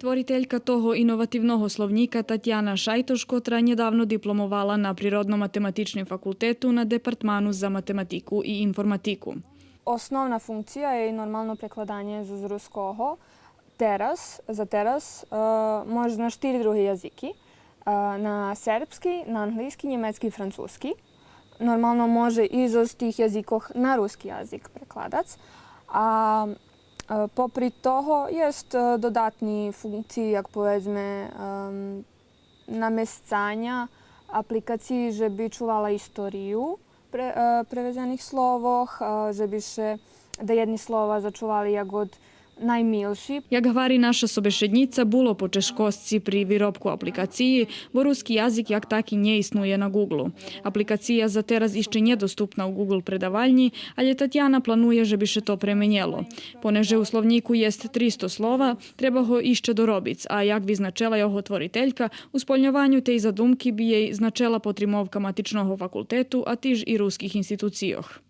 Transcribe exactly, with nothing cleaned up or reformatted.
Творителька того иновативного словнїка Татяна Шайтош, котра нєдавно дипломовала на Природно-математичним факултету на Департману за математику и информатику. Основна функция є нормално прекладанє з, з руского. Тераз, за тераз, е, може на штири други язики. Е, на сербски, на английски, нємецки и французки. Нормално може и з тих язикох на руски язик прекладац. А, е, попри того єст, е, додатни функциї, як поведзме, ем, намесцаня апликациї же би чувала историю пре-, е, преведзених словох, е, же би ше даєдни слова зачували як од наймилши. Як гвари наша собешеднїца, було почежкосци при виробку апликациї, бо руски язик як таки нє иснує на Ґуґлу. Апликация за тераз ище нє доступна у Ґуґл предавальнї, алє Татяна планує же би ше то пременєло. Понеже у словнїку єст тристо слова, треба го ище доробиц, а як визначела його творителька, у сполньованю тей задумки би єй значела потримовка матичного факултету, а тиж и руских институцийох.